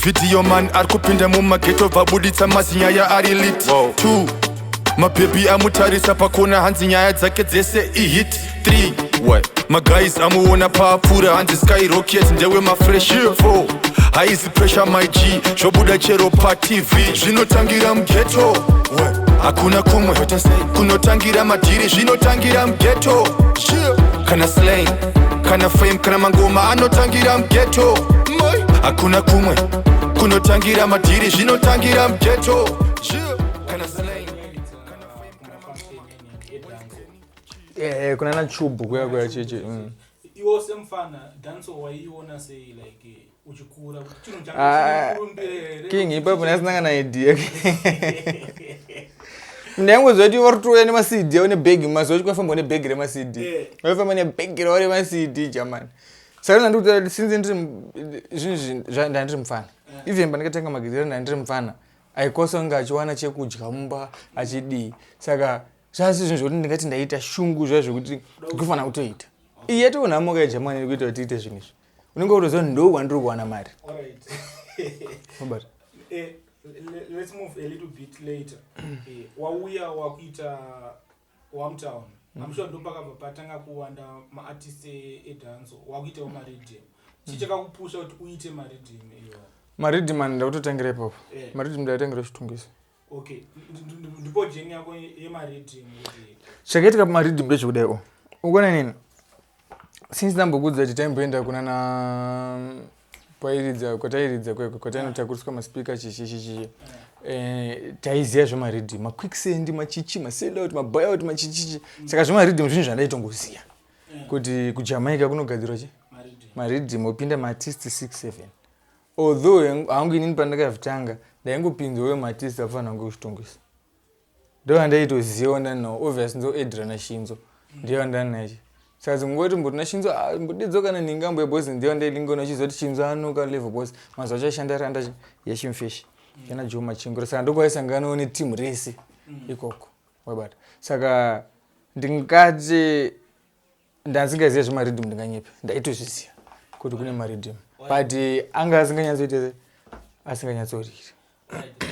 Video man ari kupinda mumageto, vabuditsa mazinyaya ari lit. 2, mabhebhi amutarisa pakona, hanzi nyaya dzake dzese ihit. 3, maguys amuona paapfuura, hanzi skyrocket, ndewe mafresh. 4, haizi pressure, my G, zvobuda chero paTV. Zvinotangira mughetto, hakuna kumwe kunotangira madhiri, zvinotangira mughetto. Kana slang, kana fame, kana mangoma anotangira mughetto, hakuna kumwe kunotangira madhiri, zvinotangira mughetto. Kana slang. Kuna nachubu kuya kuya chichi. Iwo semufana, dancehall waiiona sei, like uchikura, kuti chinhu Ah, changa here? King, ipapo ndasina kana idea. Ndaingoziva kuti vari kutouya nemaCD avo nebhegi. Mazuva acho kwaifambwa nebhegi remaCD. Vaifamba nebhegi ravo remaCD, jamani. Saka ndandikuti kuti since ndiri zvinhu ndandiri mufana, even pandakatanga magitare ndandiri mufana aikosa kunge achiwana chekudya mumba achidii. Saka zvasi zvinhu zvokuti ndingati ndaita shungu zviya zvekuti ndikufanira kutoita. Iyi yatoonhamoka yejamani iri kuita kuti tiite zvinhu izvi. Unenge utoziva kuti ndo kwandiri kuwana mari. Wabata. Let's move a little bit later. Wauya wakuita wamutown, I'm sure ndopakabva patanga kuwanda maartist edancehall, wakuitawo mariddim. Chii chakakupusha kuti uite mariddim iwo? Mariddim ani ndakutotangira ipapo. Mariddim ndakatangira Chitungwiza. Okay, ndipo journey yako yemariddim kuti Chakaitika pamariddim ndechekudai o, ukuona nini, since ndambokudza kuti taimboenda kuna na kwairidza, kwatairidza kweko, kwatainotakuriswa maspika, chichi chichi, taiziva zvemariddim, maquicksand, machichi, masellout, mabuyout, machichichi. Saka zvemariddim zvinhu zvandaitongoziva kuti kuJamaica kunogadzirwa chi mariddim. Mariddim opinda maartist 6 7, although hangu inini pandakazvitanga ndaingopinzawo maartist afanira kunge kuChitungwiza, ndo andaitozivawo ndanawo. Obvious nzo Edra naShinzo ndiyo andanachi. Saka dzingoti mboti naShinzo, ah, mbodedzo kana ningambo yebosi ndiyo andailingona uchizoti Shinzo anoka level boss. Mazuva acho aishanda randa yechimfish yana Joe Machingura, saka ndokwaisanganawo netimu rese ikoko, wabata. Saka ndingati ndanzingaziva zvemariddim, ndinganyepa. Ndaitozviziva kuti kune mariddim, but anga asinganyatsoite, asinganyatsoriri. Right.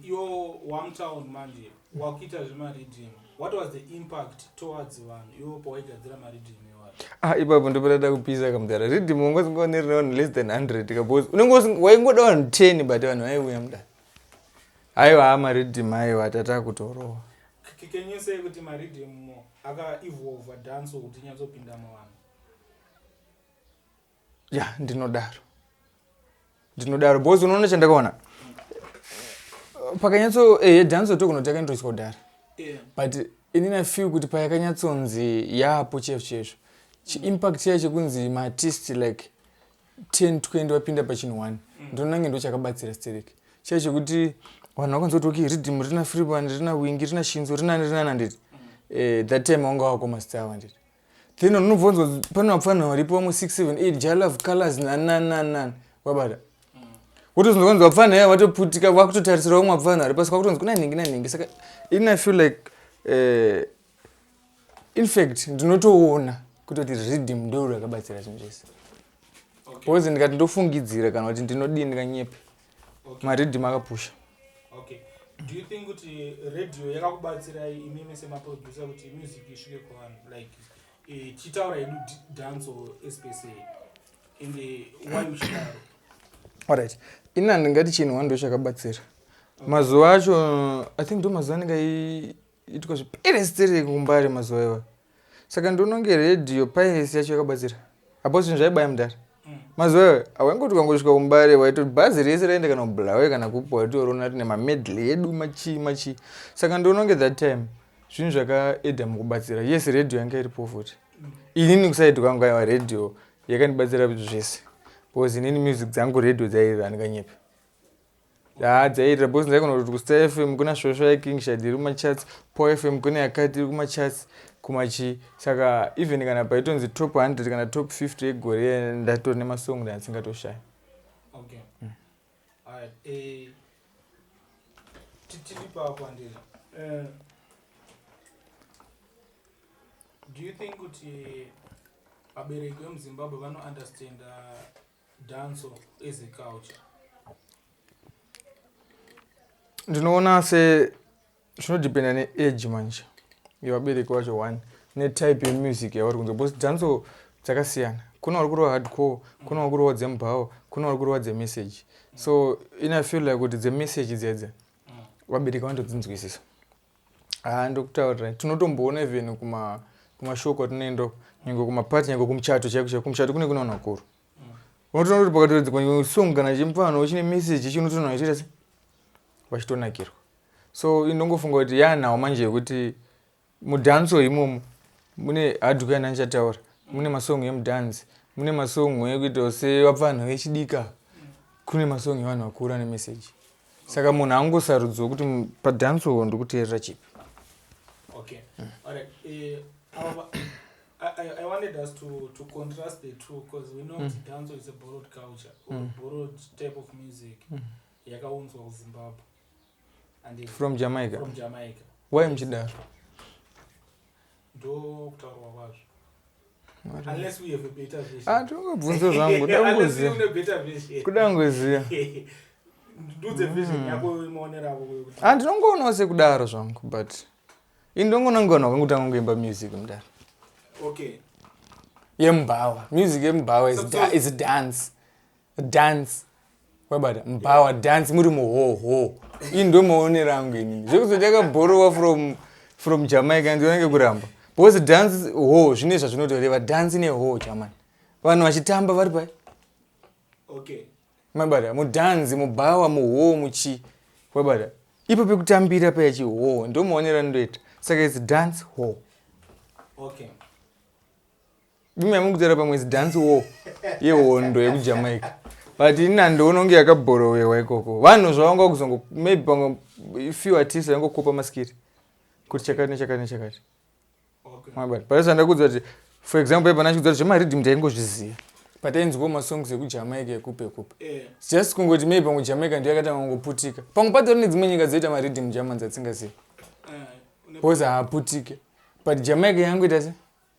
Iwo wamutown manje, wakuita zvemariddim, what was the impact towards vanhu iwo pawaigadzira mariddim iwayo? Ah, ipapo ndopatada kupisa kamudhara. Riddim wanga usingaoneri nevanhu less than 100 kabos, unenge waingoda vanhu 10, but vanhu vaiuya mudara. Aiwa, mariddim, aiwa, tata kutorowa. Can you say kuti mariddim akaevolva dancehall kuti inyatsopinda muvanhu? Ya, ndinodaro, ndinodaro, because unoona chandakaona pakanyatso dancehall tokunoti yakaindoiswa kudhara, but inini I feel kuti payakanyatsonzi yapo chaizvo chaizvo, chiimpact chiya chekunzi maartist like 10 20 vapinda pachinhu 1, ndinonange ndo chakabatsira sterek. Chiya chekuti vanhu vakanzwa kuti okay, riddim rina Freeman, rina Wingi, rina Shinzo, rinani, rinani, handiti? That time wanga wako mastar awo, handiti? Then unobvunzwa pane vapfanha varipo vamwe 6 7 8, Jalove Colors, nanananani, wabata. Wotozonzwa kunzi vapfanha iya vatoputika, vakutotarisira vamwe vapfanha vari pasi, kwakutonzi kuna nhingi nanhingi. Saka ini I feel like, in fact ndinotoona kutoti riddim ndo rakabatsira zvinhu zvese, because ndikati ndofungidzira kana kuti ndinodii, ndikanyepe. Mariddim akapusha. Okay, do you think kuti radio yakakubatsirai imimi semaproducer kuti music isvike kuvanhu, like chitaura hedu dancehall especially, and why uchidaro? Alright, ini handingati chinhu one ndo chakabatsira. Mazuva acho, I think ndo mazuva anenge aiitwa zviperestereki kuMbare mazuva iwayo. Saka ndinonge radio piracy yacho yakabatsira apo zvinhu zvaibaya mudhara. Mazuva iwayo hawaingoti ukangosvika kuMbare waitoti bhazi rese raenda kana kuBulawayo kana kupi, waitorona rine mamedley edu, machii machii. Saka ndinonge that time zvinhu zvakaedha mukubatsira. Yes, radio yanga iripo futi. Inini kuside kwangu, aiwa, radio yakandibatsira zvese, because inini music dzangu radio dzairira, handikanyepe. Ha, dzairira, because ndaigona kuti kuStar FM kuna Svosva yaKing Shad iri kumacharts, Power FM kune yakati iri kumacharts, kumachi. Saka even kana paitonzi top 100 kana top 50 yegore, ndatori nemasong ndandisingatoshaya. Okay, alright, tiri papo, handiri? Do you think kuti vabereki vemuZimbabwe vanounderstanda dancehall as a culture? Ndinoona se zvinodependa neage manje yevabereki vacho, one, netype yemusic yavari kunzwa, because dancehall dzakasiyana. Kuna vari kurova hardcore, kuna vari kurova dzemubhawa, kuna vari kurova dzemessage. So in I feel like kuti dzemessage dzedze vabereki vanotodzinzwisisa. Haa, ndokutaurira, tinotomboona even kumashoko atinoenda, nyange kumapati, nyange kumuchato chaiko chaiko. Kumuchato kune kuna vanhu vakuru, unotoona kuti pakatoredzwa song kana chimufano chine message, chinotoona vachiita se vachitonakirwa. So indongofunga kuti yanawo manje yekuti mudancehall imomo mune hardcore yanandichataura, mune masong emudhanzi, mune masong ekuitawo sevapfanha vechidika, kune masong evanhu vakuru ane message. Saka munhu angosarudzwa kuti padancehall ndikuteerera chipi. Okay, alright. I wanted us to contrast the two because we know mm. dancehall is a borrowed culture or borrowed type of music yakaunzwa kuZimbabwe and From Jamaica. From Jamaica. Wai muchidaro? Ndo kutaurwa kwazvo, unless we have a better version. Ah, tingobvunzo zvangu. Unless Kuda une better version. Kuda ngoziva. Ndudze version yako, maonero ako kuti. Ah, ndinongoonawo sekudaro zvangu, but indongoona kunge vanhu vakangotanga kungoimba music mudaro yemubhawa. Music yemubhawa is, is dance, dance, wabata mubhawa, dance muri muhoho. Ii, ndo maonero angu inini. Zvekuzoti yakabhorowa from Jamaica, ndionenge kuramba, because dance hall zvine zvazvinotoreva. Dance nehall, German, vanhu vachitamba vari pai. Mabata mudhanzi, mubhawa, muhall, muchi, wabata ipo pekutambira paya, chihall. Ndo maonero anondoita. Saka its dance hall. Imi yamukutaura pamwe is dance war yehondo yekuJamaica, but ini handiona kunge yakabhorowewa ikoko. Vanhu zvavanga kuzongo, maybe pamwe few artists vaingokopa maskiri kuti chakati nechakati nechakati. Mabata but zvandakudza kuti, for example, ipana chikudza kuti zvemariddim taingozviziva patainzwawo masongs ekuJamaica ekupe ekupe. Just kungoti maybe pamwe Jamaica ndiyo yakatanga kungoputika. Pamwe patori nedzimwe nyika dzoita mariddim Germans atsingazivi because haaputike, but Jamaica yangoita se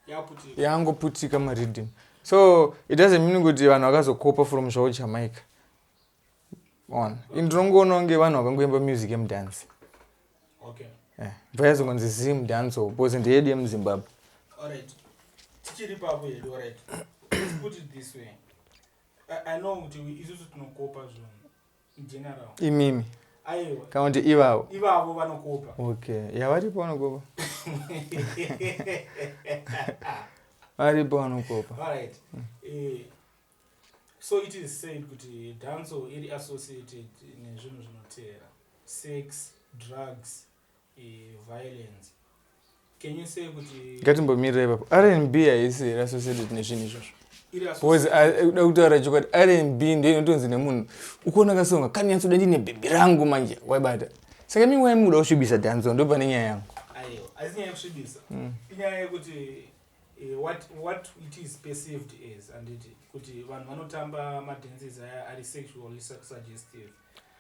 Yaputika. Yangoputika mariddim. So it doesn't mean kuti vanhu vakazokopa from zvavo Jamaica ona. Indinongoona kunge vanhu vakangoimba music yemudhansi. Bva yazongonzi Zim dancehall because ndeyedu yemuZimbabwe. Alright, tichiri papo hedu. Alright, let's put it this way. I know kuti isusu tinokopa zvinhu in general. Imimi? Aiwa. Kana kuti ivavo? Ivavo vanokopa. Okay, ya, varipo vanokopa, varipo vanokopa. Alright. So it is said kuti dancehall iri associated nezvinhu zvinoteera: sex, drugs, violence. Can you say kuti Ngatimbomirira ipapo. R&B haisi here associated nezvinhu izvozvo? Iri Because uda kutaura chokwadi, R&B ndiyo inotonzi nemunhu ukuona kasonga kanyatsoda, ndine bhebhi rangu manje, waibata. Saka mi wai muda kusvibisa dancehall? Ndo pane nyaya yangu. Aiwa, haisi nyaya yekusvibisa. Inyaya yekuti what it is perceived as, anditi kuti vanhu vanotamba madances aya ari sexually suggestive.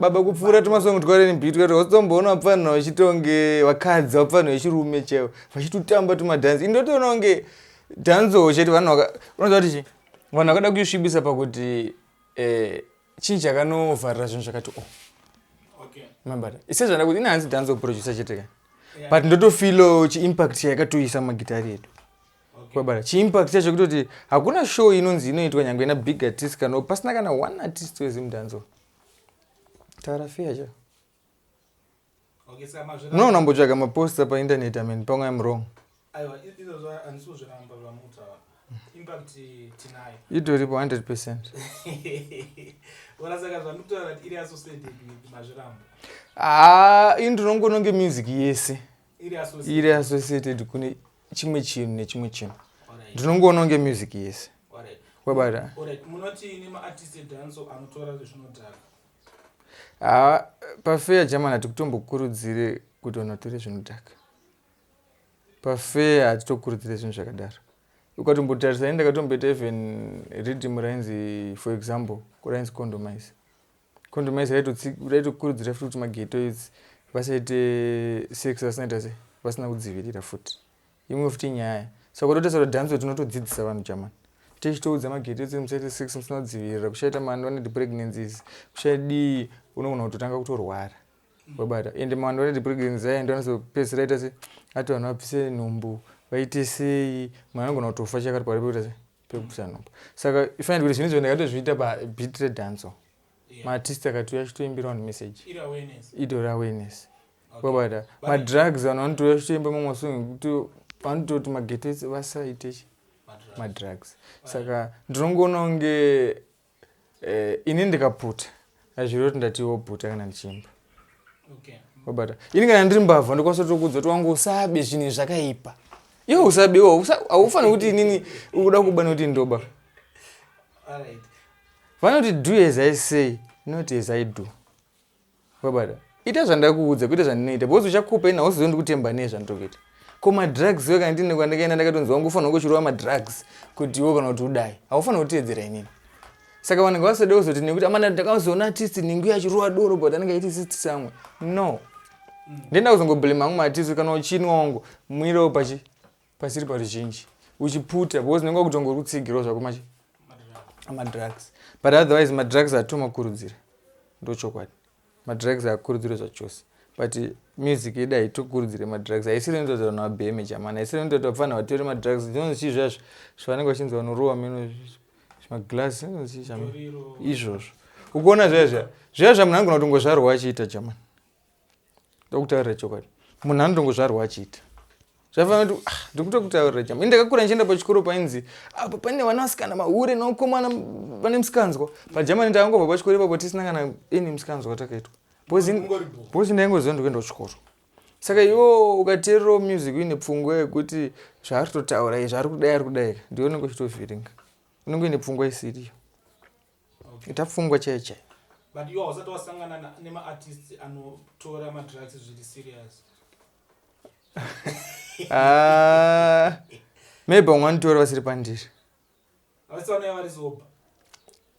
Baba, kupfuura tumasongo twaR&B twati watomboona vapfanha vachitonge vakadzi, vapfanha vechirume chaivo vachitotamba tumadhanzi. Indotoona kunge dancehall chete vanhu unoziva kuti chi vanhu vakada kuisvibisa pakuti chii chakanovharira zvinhu zvakati o mabata sezvanda kuti ine hanzi dancehall producer chete ka, but ndotofilo chiimpact chayakatoisa mumagitari edu. Kwabara chiimpact chacho kutoti hakuna show inonzi inoitwa nyange ina big artist kana pasina kana one artist weZimdancehall. Taura fair cha. Okay, saka mazvira. Unoona mbotsvaga maposter painternet. I mean, pamwe I'm wrong. Aiwa, izvozvo handisi kuzviramba zvamutaura. Impact tinayo. Itoripo 100%. Ora, saka zvandikutaura kuti iri associated with mazviramba. Ah, ini ndinongoona kunge music yese iri associated. Iri associated kune chimwe chinhu nechimwe chinhu. Ndinongoona kunge music yese. Wabata. Alright, munoti nemaartist edancehall anotora zvinodhaka? Ha, pafair German, hatikutombokurudzire kuti vanhu vatore zvinodhaka. Pafair hatitokurudzire zvinhu zvakadaro. Ukatombotarisa, ini ndakatomboita even riddim rainzi, for example, rainzi "Condomise". "Condomise" raitokurudzira futi kuti maghetto youths vasaite sex vasinaita se vasina kudzivirira futi. Imwe futi nyaya. Saka kutotarisa kuti dancehall tinotodzidzisa vanhu German, tichitoudza maghetto youths, musaite sex musina kudzivirira, kushaita ma unwanted pregnancies, kushadii, unogona kutotanga kutorwara. Wabata ende maunwanted pregnancy aya ndo anozopedzisira aita se ati vanhu vabvise nhumbu, vaite sei, mwana anogona kutofa chakari pari pekuita se pekubvisa nhumbu. Saka ifanira kuti zvinhu izvo ndakatozviita pabeat redancehall. Maartist akatiuya achitoimbira vanhu message. Iri awareness. Itori awareness. Wabata madrugs, vanhu vanotouya vachitoimba mamwe masong ekuti vanototi mageto vasaite chi madrugs. Saka ndinongoona kunge ini ndikaputa, hazvireva kuti ndatiwo puta kana ndichiimba. Wabata, ini kana ndiri mbavha ndokwanisa kutokuudza kuti, "Wangu, usabe, zvinhu izvi zvakaipa, iwe usabewo." Haufaniri kuti inini ukuda kuba nekuti ndoba. Vanoti, "Do as I say, not as I do." Wabata, ita zvandakuudza, kuita zvandinoita, because uchakupa ini hauzivi ndikutemba nei zvandiri kuita. Ko madrugs we, kana ndine kwandakaenda ndakatonzi, "Wangu, ufanira kuchirova madrugs kuti iwe kana kuti udai," haufanira kuteedzera inini. Saka vanhu ngavasade kuzoti nekuti amana ndakazoona artist ningu achirova doro, but anenge aiti sisi samwe. No, ndenda kuzongoblame hangu maartist. Kana uchinwa, wangu, mwirawo pachi pasiri paruzhinji uchiputa, because unenge wakutongori kutsigirawo zvako machi madrugs. But otherwise madrugs atomakurudzira, ndochokwadi, madrugs akurudzirwe zvachose, but music yedu haitokurudzire madrugs. Haisiri inoita kuti vanhu vabheme chamana, haisiri inoita kuti vapfana vatore madrugs. Zvinonzi chii zvazvo zvavanenge vachinzi vanorova meno, zvimaglass, inonzi chii chamana izvozvo? Ukuona zviya zviya zva munhu anogona kutongozvarwa achiita chamana. Ndokutaurira chokwadi, munhu anotongozvarwa achiita. Zvafanira kuti, ah, ndikutokutaurira chama, ini ndakakura ndichienda pachikoro painzi apa pane vana vasikana mahure nevakomana vane musikanzwa. Pajamani ndakangobva pachikoro ipapo tisina kana ini musikanzwa takaitwa, because ndaingoziva ndikuenda kuchikoro. Saka iwo ukateererawo music uine pfungwa yekuti zvaari kutotaura izvi ari kudai, ari kudai, ndiwe unenge uchitovhiringa, unenge uine pfungwa isiriyo. Ita pfungwa chaiyo chaiyo. But iwe hausati wasangana nemaartists anotora madrugs zviri serious? Ah, maybe vamwe vanotora vasiri pandiri. Havasi vanouya vari sober?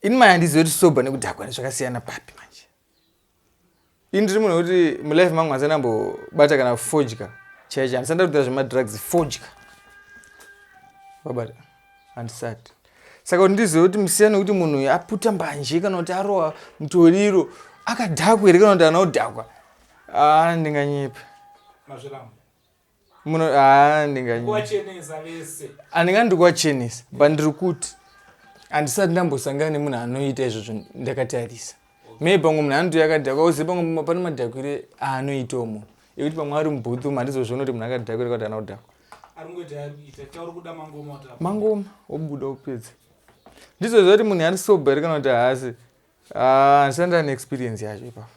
Ini mai handizivi kuti sober nekudhakwa zvakasiyana papi manje. Ini ndiri munhu wekuti mulife mangu handisati ndambobata kana fodya chaicho, handisati ndakuita zvemadrugs, fodya wabata handisati. Saka kuti ndizive kuti musiyano wekuti munhu uyu aputa mbanje kana kuti arowa mutoriro akadhakwa here kana kuti haana kudhakwa, ah, ndinganyepa. Mazviramba. Muno, ah, ndinganyepa. Kuwachenesa vese. Handingandi ndikuwachenesa, but ndiri kuti handisati ndambosangana nemunhu anoita izvozvo ndakatarisa. Maybe pamwe munhu anotouya akadhakwa, uzive pamwe pane madhakwire aanoitawo munhu ekuti pamwe ari mubooth umu, handizozviona kuti munhu akadhakwira kuti haana kudhakwa. Ari kungoita ari kuita chauri kuda, mangoma kuti abude. Mangoma obuda, opedza. Ndizoziva kuti munhu ari sober here kana kuti haasi. Ah, handisati ndane experience yacho ipapo.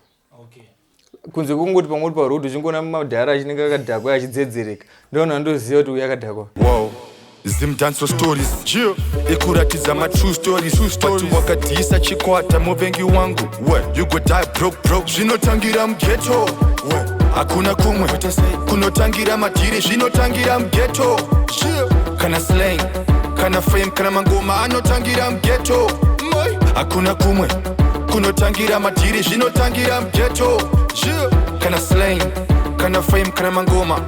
Kunze kwekungoti pamwe uri paroad uchingoona madhara achinenge akadhakwa achidzedzereka, ndoona andoziva kuti uyu akadhakwa. Wow. Zimdancehall stories ikuratidza matrue stories. But wakadhisa chikwata, muvengi wangu, you go die broke broke. Zvinotangira mughetto, hakuna kumwe kunotangira madhiri, zvinotangira mughetto. Kana slang, kana fame, kana mangoma anotangira mughetto, hakuna kumwe kunotangira madhiri, zvinotangira mughetto. Kana slang, kana fame, kana mangoma.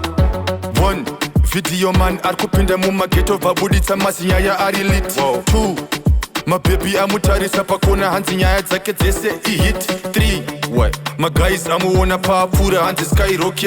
One video man ari kupinda mumageto, vabuditsa mazinyaya ari lit. Two mabhebhi amutarisa pakona, hanzi nyaya dzake dzese ihit. 3 maguys amuona paapfuura, hanzi skyrocket.